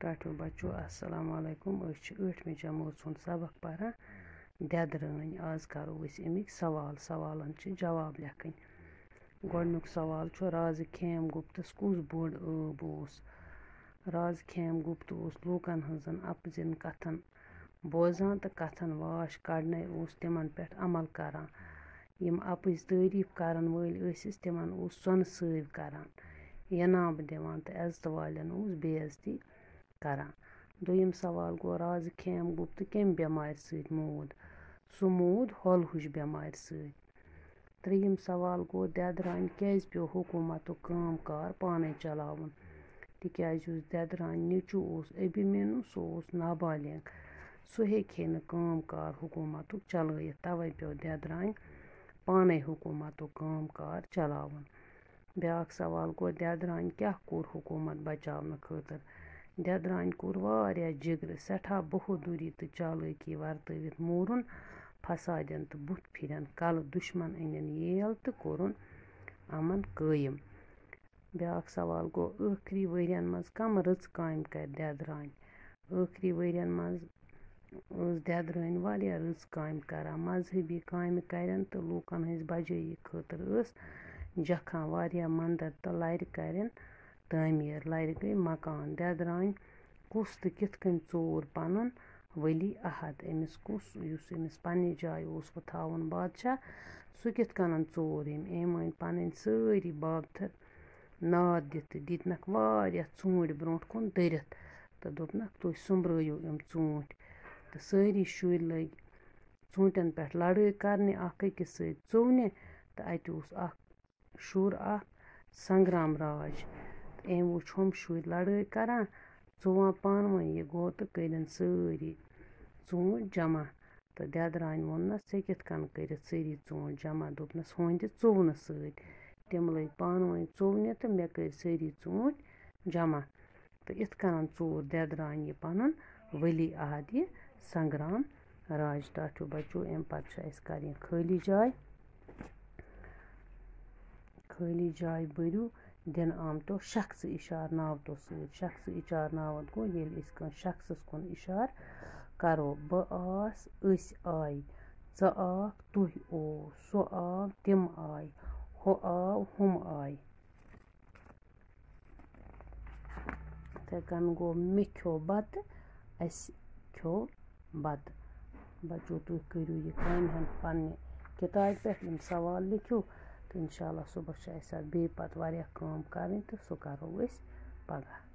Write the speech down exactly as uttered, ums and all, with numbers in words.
ٹاٹھیو بچو، السلام علیکم۔ أسۍ چھِ ٲٹھمہِ جمٲژ ہُنٛد سبق پران، دٮ۪درٲنۍ۔ آز کرو أسۍ اَمِکۍ سوال۔ سوالن چھِ جواب لیکھٕنۍ۔ گۄڈٕنیُک سوال چھُ، رازٕ کھیم گُپتس کُس بوٚڑ ٲب اوس؟ رازٕ کھیم گُپتہٕ اوس لوٗکن ہٕنٛزن اَپزٮ۪ن کتھن بوزان تہٕ کتھن واش کڑنے اوس تِمن پٮ۪ٹھ عمل کران۔ یِم اَپٕزۍ تعریٖف کرن وٲلۍ ٲسِس، تِمن اوس سۄنہٕ سٲوۍ کران، ینابہٕ دِوان تہٕ عزتہٕ والٮ۪ن اوس بے عزتی کران۔ دوٚیِم سوال گوٚو، رازٕ کھیم گُپتہٕ کَمہِ بٮ۪مارِ سۭتۍ موٗد؟ سُہ موٗد ہۄلہٕ ہٕج بٮ۪مارِ سۭتۍ۔ ترٛیٚیِم سوال گوٚو، دٮ۪درانہِ کیٛازِ پیوٚو حکوٗمتُک کٲم کار پانَے چلاوُن؟ تِکیٛازِ یُس دٮ۪درانہِ نیٚچوٗ اوس ابھیمنیوٗ، سُہ اوس نابالغ۔ سُہ ہیٚکہِ ہے نہٕ کٲم کار حکوٗمتُک چلٲیِتھ، تَوَے پیوٚو دٮ۪درانہِ پانَے حکوٗمتُک کٲم کار چلاوُن۔ بیٛاکھ سوال گوٚو، دٮ۪درانہِ کیٛاہ کوٚر حکوٗمت بچاونہٕ خٲطرٕ؟ دٮ۪درانہِ کوٚر واریاہ جِگرٕ، سٮ۪ٹھاہ بہادُری تہٕ چالٲکی ورتٲوِتھ مورُن فسادٮ۪ن تہٕ بُتھ پھِرٮ۪ن کلہٕ دُشمن أنِن ییل تہٕ کوٚرُن امن قٲیِم۔ بیٛاکھ سوال گوٚو، ٲخری ؤرین منٛز کم رٕژ کامہِ کرِ دٮ۪درانہِ؟ ٲخری ؤرین منٛز ٲس دٮ۪درٲنۍ واریاہ رٕژ کامہِ کران۔ مذہبی کامہِ کرن تہٕ لوٗکن ہٕنٛز بجٲیی خٲطرٕ ٲس جکھان۔ واریاہ مندر تہٕ لرِ کرن تعمیٖر۔ لرِ گٔے مکان۔ دٮ۪درانۍ کُس تہٕ کِتھ کٔنۍ ژوٗر پنُن ولی عہد؟ أمِس کُس، یُس أمِس پننہِ جایہِ اوس وۄتھاوُن بادشاہ، سُہ کِتھ کٔنۍ ژوٗر أمۍ؟ أمۍ أنۍ پنٕنۍ سٲری بابتھٕر ناد دِتھ تہٕ دِتنکھ واریاہ ژوٗنٛٹھۍ برونٛٹھ کُن دٔرِتھ تہٕ دوٚپنکھ، "تُہۍ سوٚمبرٲیِو یِم ژوٗنٛٹھۍ۔" تہٕ سٲری شُرۍ لٔگۍ ژوٗنٛٹھٮ۪ن پٮ۪ٹھ لڑٲے کرنہِ، اکھ أکِس سۭتۍ ژوٚونہِ، تہٕ اَتہِ اوس اکھ شُر اکھ سنگرام راج۔ تہٕ أمۍ وُچھ ہُم شُرۍ لڑٲے کران، ژوٚوان پانہٕ ؤنۍ یہِ گوٚو تہٕ کٔرِن سٲری ژوٗنٛٹھۍ جمع۔ تہٕ دٮ۪درانہِ ووٚننَس، "ژےٚ کِتھ کٔنۍ کٔرِتھ سٲری ژوٗنٛٹھۍ جمع؟" دوٚپنَس، "ہُہٕنٛدِ ژوٚونہٕ سۭتۍ۔" تِم لٔگۍ پانہٕ ؤنۍ ژوٚونہِ تہٕ مےٚ کٔرۍ سٲری ژوٗنٛٹھۍ جمع۔ تہٕ یِتھ کٔنۍ ژوٗر دٮ۪درانہِ یہِ پنُن ولی عہد، یہِ سنگرام راج۔ ٹاٹھیو بچو، اَمہِ پتہٕ چھِ اَسہِ کَرٕنۍ خٲلی جاے۔ خٲلی جاے بٔرِو دِنہٕ آمتو شخصہٕ اِشارٕ ناوتو سۭتۍ۔ شخصہٕ اِشارٕ ناوت گوٚو، ییٚلہِ أسۍ کٲنٛسہِ شخصس کُن اِشارٕ کرو۔ بہٕ آس، أسۍ آے، ژٕ آکھ، تُہۍ اوو، سُہ آو، تِم آے، ہُہ آو، ہُم آے۔ یِتھَے کٔنۍ گوٚو، مےٚ کھیوٚو بَتہٕ، اَسہِ کھیوٚو بَتہٕ۔ بَچو، تُہۍ کٔرِو یہِ کامہِ ہن پنٛنہِ کِتابہِ پٮ۪ٹھ، یِم سوال لیکھِو، تہٕ اِنشاء اللہ صُبحس چھِ اَسہِ اَتھ بیٚیہِ پَتہٕ واریاہ کٲم کَرٕنۍ، تہٕ سُہ کَرو أسۍ پَگاہ۔